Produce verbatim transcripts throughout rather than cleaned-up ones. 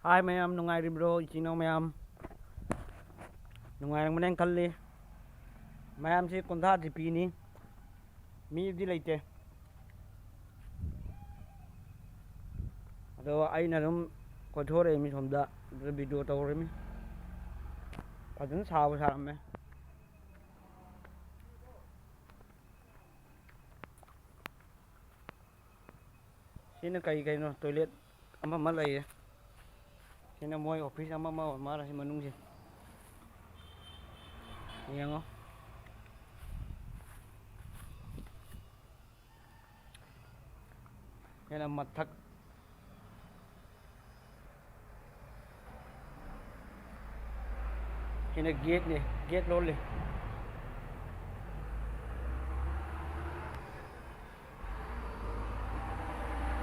ꯍꯥꯏ ꯃꯌꯥꯝ, ꯅꯨꯡꯉꯥꯏꯔꯤꯕ꯭ꯔꯣ? ꯏꯆꯤꯟ ꯏꯅꯥꯎ ꯃꯌꯥꯝ ꯅꯨꯡꯉꯥꯏꯔꯝꯒꯅꯦꯅ ꯈꯜꯂꯤ꯫ ꯃꯌꯥꯝꯁꯤ ꯀꯨꯟꯊ꯭ꯔꯥ ꯖꯤ ꯄꯤꯅꯤ, ꯃꯤꯗꯤ ꯂꯩꯇꯦ꯫ ꯑꯗꯣ ꯑꯩꯅ ꯑꯗꯨꯝ ꯀꯣꯏꯊꯣꯔꯛꯏꯃꯤ ꯁꯣꯝꯗ, ꯑꯗꯨ ꯚꯤꯗꯤꯑꯣ ꯇꯧꯔꯤꯃꯤ꯫ ꯐꯖꯅ ꯁꯥꯕ ꯁꯥꯔꯝꯃꯦ꯫ ꯁꯤꯅ ꯀꯩ ꯀꯩꯅꯣ, ꯇꯣꯏꯂꯦꯠ ꯑꯃ ꯑꯃ ꯂꯩꯌꯦ꯫ ꯁꯤꯅ ꯃꯣꯏ ꯑꯣꯐꯤꯁ ꯑꯃ ꯑꯃ ꯑꯣꯏ ꯃꯥꯜꯂꯦ ꯁꯤ ꯃꯅꯨꯡꯁꯦ꯫ ꯌꯦꯡꯉꯣ꯫ ꯍꯦꯟꯅ ꯃꯊꯛ꯫ ꯁꯤꯅ ꯒꯦꯠꯅꯤ, ꯒꯦꯠ ꯂꯣꯜꯂꯤ꯫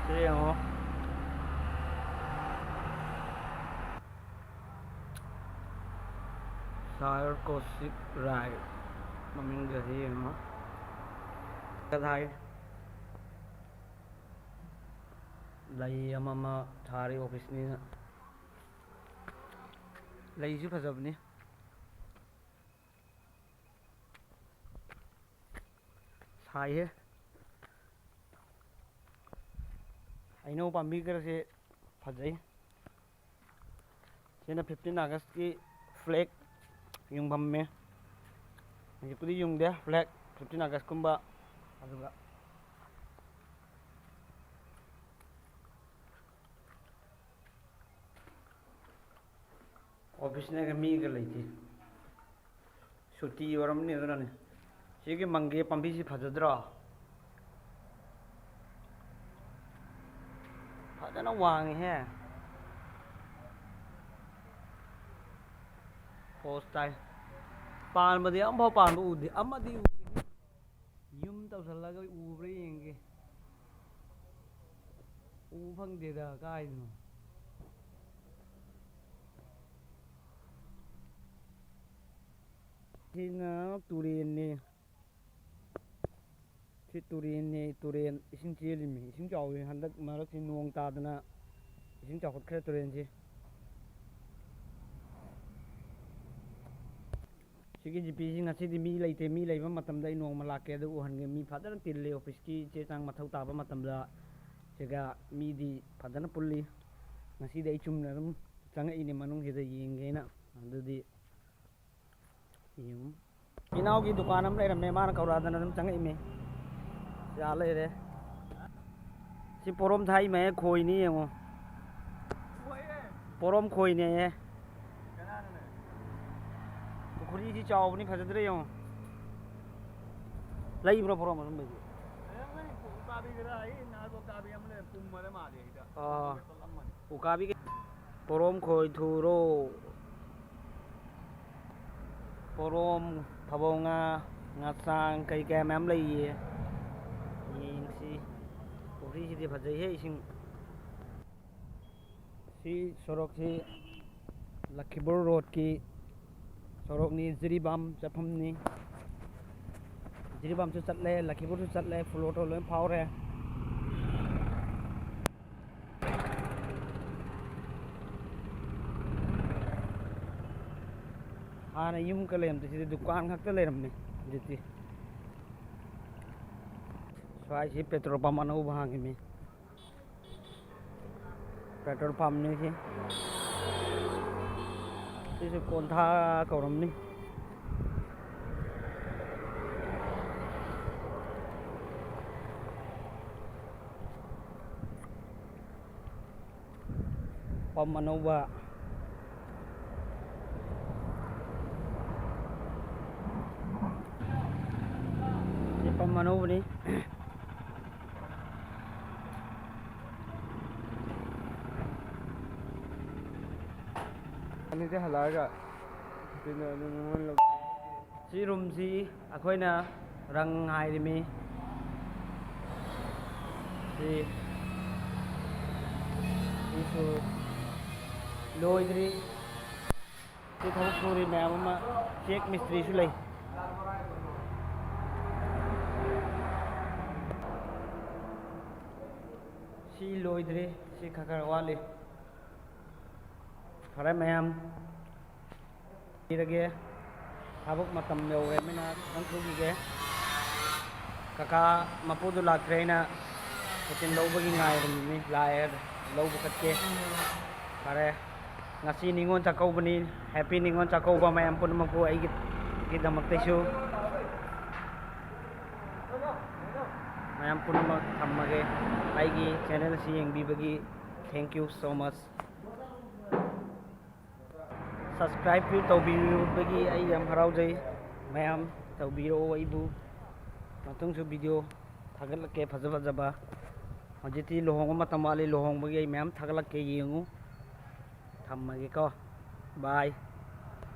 ꯁꯤ ꯌꯦꯡꯉꯣ꯫ ꯁꯥꯔ ꯀꯣꯁꯤꯛ ꯔꯥꯏ ꯃꯃꯤꯡꯒꯁꯤ ꯌꯦꯡꯉꯣ꯫ ꯀꯗꯥꯏ ꯂꯩ ꯑꯃ ꯑꯃ ꯊꯥꯔꯤ ꯑꯣꯐꯤꯁꯅꯤꯅ꯫ ꯂꯩꯁꯨ ꯐꯖꯕꯅꯤ꯫ ꯁꯥꯏꯍꯦ꯫ ꯍꯩꯅꯧ ꯄꯥꯝꯕꯤ ꯈꯔꯁꯦ ꯐꯖꯩ꯫ ꯁꯤꯅ ꯐꯤꯐꯇꯤꯟ ꯑꯥꯒꯁꯀꯤ ꯐ꯭ꯂꯦꯛ ꯌꯨꯡꯐꯝꯅꯦ꯫ ꯍꯧꯖꯤꯛꯄꯨꯗꯤ ꯌꯨꯡꯗꯦ ꯐ꯭ꯂꯦꯛ, ꯐꯤꯐꯇꯤꯟ ꯑꯥꯒꯁꯀꯨꯝꯕ꯫ ꯑꯗꯨꯒ ꯑꯣꯐꯤꯁꯅꯒ ꯃꯤꯒ ꯂꯩꯇꯦ꯫ ꯁꯨꯇꯤ ꯑꯣꯏꯔꯝꯅꯤ ꯑꯗꯨꯅꯅꯦ꯫ ꯁꯤꯒꯤ ꯃꯪꯒꯦ ꯄꯥꯝꯕꯤꯁꯤ ꯐꯖꯗ꯭ꯔꯣ? ꯐꯖꯅ ꯋꯥꯡꯉꯤꯍꯦ꯫ ꯄꯣꯁ ꯇꯥꯏ꯫ ꯄꯥꯟꯕꯗꯤ ꯑꯝꯐꯥꯎ ꯄꯥꯟꯕ ꯎꯗꯦ꯫ ꯑꯃꯗꯤ ꯎꯔꯦ꯫ ꯌꯨꯝ ꯇꯧꯁꯜꯂꯒ ꯎꯕ꯭ꯔꯥ ꯌꯦꯡꯒꯦ꯫ ꯎꯕ ꯐꯪꯗꯦꯗ ꯀꯥꯏꯗꯅꯣ꯫ ꯁꯤꯅ ꯇꯨꯔꯦꯟꯅꯤ꯫ ꯁꯤ ꯇꯨꯔꯦꯟꯅꯤ, ꯇꯨꯔꯦꯟ ꯏꯁꯤꯡ ꯆꯦꯜꯂꯤꯃꯤ꯫ ꯏꯁꯤꯡ ꯆꯥꯎꯋꯤ ꯍꯟꯗꯛ ꯃꯔꯛꯁꯤ, ꯅꯣꯡ ꯇꯥꯗꯅ ꯏꯁꯤꯡ ꯆꯥꯎꯈꯠꯈ꯭ꯔꯦ ꯇꯨꯔꯦꯟꯁꯤ꯫ ꯁꯤꯒꯤ ꯖꯤꯄꯤꯁꯤ ꯉꯁꯤꯗꯤ ꯃꯤ ꯂꯩꯇꯦ꯫ ꯃꯤ ꯂꯩꯕ ꯃꯇꯝꯗ ꯑꯩ ꯅꯣꯡꯃ ꯂꯥꯛꯀꯦ, ꯑꯗꯨ ꯎꯍꯟꯒꯦ꯫ ꯃꯤ ꯐꯖꯅ ꯇꯤꯜꯂꯤ ꯑꯣꯐꯤꯁꯀꯤ ꯆꯦ ꯆꯥꯡ ꯃꯊꯧ ꯇꯥꯕ ꯃꯇꯝꯗ꯫ ꯁꯤꯒ ꯃꯤꯗꯤ ꯐꯖꯅ ꯄꯨꯜꯂꯤ꯫ ꯉꯁꯤꯗꯤ ꯑꯩ ꯆꯨꯝꯅ ꯑꯗꯨꯝ ꯆꯪꯉꯛꯏꯅꯦ ꯃꯅꯨꯡꯁꯤꯗ ꯌꯦꯡꯒꯦꯅ꯫ ꯑꯗꯨꯗꯤ ꯌꯦꯡꯉꯨ꯫ ꯏꯅꯥꯎꯒꯤ ꯗꯨꯀꯥꯟ ꯑꯃ ꯂꯩꯔꯝꯃꯦ, ꯃꯥꯅ ꯀꯧꯔꯛꯑꯗꯅ ꯑꯗꯨꯝ ꯆꯪꯉꯛꯏꯃꯦ꯫ ꯁꯤ ꯑꯥ ꯂꯩꯔꯦ꯫ ꯁꯤ ꯄꯣꯔꯣꯝ ꯊꯥꯛꯏꯃꯦ, ꯈꯣꯏꯅꯤ ꯌꯦꯡꯉꯣ꯫ ꯄꯣꯔꯣꯝ ꯈꯣꯏꯅꯦꯌꯦ꯫ ꯄꯨꯈ꯭ꯔꯤꯁꯤ ꯆꯥꯎꯕꯅꯤ, ꯐꯖꯗ꯭ꯔꯦ ꯌꯦꯡꯉꯣ꯫ ꯂꯩꯕ꯭ꯔꯣ ꯄꯣꯔꯣꯝ ꯑꯗꯨꯝꯕꯩꯗꯤ? ꯎꯀꯥꯕꯤꯒꯤꯔ ꯑꯩ ꯅꯍꯥꯟ ꯎꯀꯥꯕꯤ ꯑꯃ ꯂꯩ, ꯄꯨꯝꯃꯔ ꯃꯥꯜꯂꯦ ꯍꯤꯗꯥꯛ꯫ ꯑꯥ꯫ ꯎꯀꯥꯕꯤ ꯀꯩ-, ꯄꯣꯔꯣꯝ ꯈꯣꯏ ꯊꯨꯔꯣ꯫ ꯄꯣꯔꯣꯝ, ꯐꯕꯧ ꯉꯥ, ꯉꯥꯁꯥꯡ ꯀꯩ ꯀꯌꯥ ꯃꯌꯥꯝ ꯂꯩꯌꯦ꯫ ꯌꯦꯡꯁꯤ꯫ ꯄꯨꯈ꯭ꯔꯤꯁꯤꯗꯤ ꯐꯖꯩꯍꯦ ꯏꯁꯤꯡ꯫ ꯁꯤ ꯁꯣꯔꯣꯛꯁꯤ ꯂꯈꯤꯕꯨꯔ ꯔꯣꯗꯀꯤ ꯁꯣꯔꯣꯛꯅꯤ, ꯖꯤꯔꯤꯕꯥꯝ ꯆꯠꯐꯝꯅꯤ꯫ ꯖꯤꯔꯤꯕꯥꯝꯁꯨ ꯆꯠꯂꯦ, ꯂꯈꯤꯕꯨꯔꯁꯨ ꯆꯠꯂꯦ, ꯐꯨꯜ ꯑꯣꯇꯣ ꯂꯣꯏ ꯐꯥꯎꯔꯦ꯫ ꯍꯥꯟꯅ ꯌꯨꯝ ꯀ ꯂꯩꯔꯝꯗꯦ, ꯁꯤꯗ ꯗꯨꯀꯥꯟ ꯈꯛꯇ ꯂꯩꯔꯝꯃꯦ꯫ ꯍꯧꯖꯤꯛꯇꯤ ꯁ꯭ꯋꯥꯏꯁꯤ ꯄꯦꯇ꯭ꯔꯣꯜ ꯄꯝ ꯑꯅꯧꯕ ꯍꯥꯡꯉꯤꯃꯤ꯫ ꯄꯦꯇ꯭ꯔꯣꯜ ꯄꯝꯅꯤ ꯁꯤ꯫ ꯁꯤꯁꯨ ꯀꯣꯟꯊꯥ ꯀꯧꯔꯝꯅꯤ꯫ ꯄꯝ ꯑꯅꯧꯕ꯫ ꯁꯤ ꯄꯝ ꯑꯅꯧꯕꯅꯤ꯫ ꯑꯅꯤꯗꯤ ꯍꯜꯂꯛꯑꯒ ꯀꯩꯅꯣ ꯑꯗꯨ ꯅꯉꯣꯟ ꯂꯧ-, ꯁꯤ ꯔꯨꯝꯁꯤ ꯑꯩꯈꯣꯏꯅ ꯔꯪ ꯍꯥꯏꯔꯤꯃꯤ꯫ ꯁꯤ, ꯁꯤꯁꯨ ꯂꯣꯏꯗ꯭ꯔꯤ꯫ ꯁꯤ ꯊꯕꯛ ꯁꯨꯔꯤ ꯃꯌꯥꯝ ꯑꯃ, ꯆꯦꯛ ꯃꯤꯁꯇ꯭ꯔꯤꯁꯨ ꯂꯩ꯫ ꯁꯤ ꯂꯣꯏꯗ꯭ꯔꯤ, ꯁꯤ ꯈꯔ ꯈꯔ ꯋꯥꯠꯂꯤ꯫ ꯐꯔꯦ ꯃꯌꯥꯝ, ꯄꯤꯔꯒꯦ꯫ ꯊꯕꯛ ꯃꯇꯝ ꯌꯧꯔꯦ, ꯃꯤꯅ ꯈꯤꯇꯪ ꯊꯨꯈꯤꯒꯦ꯫ ꯀꯀꯥ ꯃꯄꯨꯗꯨ ꯂꯥꯛꯇ꯭ꯔꯦ, ꯑꯩꯅ ꯁꯨꯇꯤꯟ ꯂꯧꯕꯒꯤ ꯉꯥꯏꯔꯝꯃꯤꯅꯤ꯫ ꯂꯥꯛꯑꯦ, ꯂꯧꯕ ꯆꯠꯀꯦ꯫ ꯐꯔꯦ, ꯉꯁꯤ ꯅꯤꯉꯣꯜ ꯆꯥꯛꯀꯧꯕꯅꯤ꯫ ꯍꯦꯄꯤ ꯅꯤꯉꯣꯜ ꯆꯥꯛꯀꯧꯕ ꯃꯌꯥꯝ ꯄꯨꯝꯅꯃꯛꯄꯨ ꯑꯩꯒꯤꯗꯃꯛꯇꯩꯁꯨ꯫ ꯃꯌꯥꯝ ꯄꯨꯝꯅꯃꯛ ꯊꯝꯃꯒꯦ꯫ ꯑꯩꯒꯤ ꯆꯦꯅꯦꯜ ꯑꯁꯤ ꯌꯦꯡꯕꯤꯕꯒꯤ thank you so much꯫ ꯁꯕꯁꯀ꯭ꯔꯥꯏꯕꯁꯨ ꯇꯧꯕꯤꯕꯒꯤ ꯑꯩ ꯌꯥꯝ ꯍꯔꯥꯎꯖꯩ꯫ ꯃꯌꯥꯝ ꯇꯧꯕꯤꯔꯛꯑꯣ ꯑꯩꯕꯨ꯫ ꯃꯇꯨꯡꯁꯨ ꯚꯤꯗꯤꯑꯣ ꯊꯥꯒꯠꯂꯛꯀꯦ ꯐꯖ ꯐꯖꯕ꯫ ꯍꯧꯖꯤꯛꯇꯤ ꯂꯨꯍꯣꯡꯕ ꯃꯇꯝ ꯋꯥꯠꯂꯤ, ꯂꯨꯍꯣꯡꯕꯒꯤ ꯑꯩ ꯃꯌꯥꯝ ꯊꯥꯒꯠꯂꯛꯀꯦ, ꯌꯦꯡꯉꯨ꯫ ꯊꯝꯃꯒꯦꯀꯣ, ꯕꯥꯏ꯫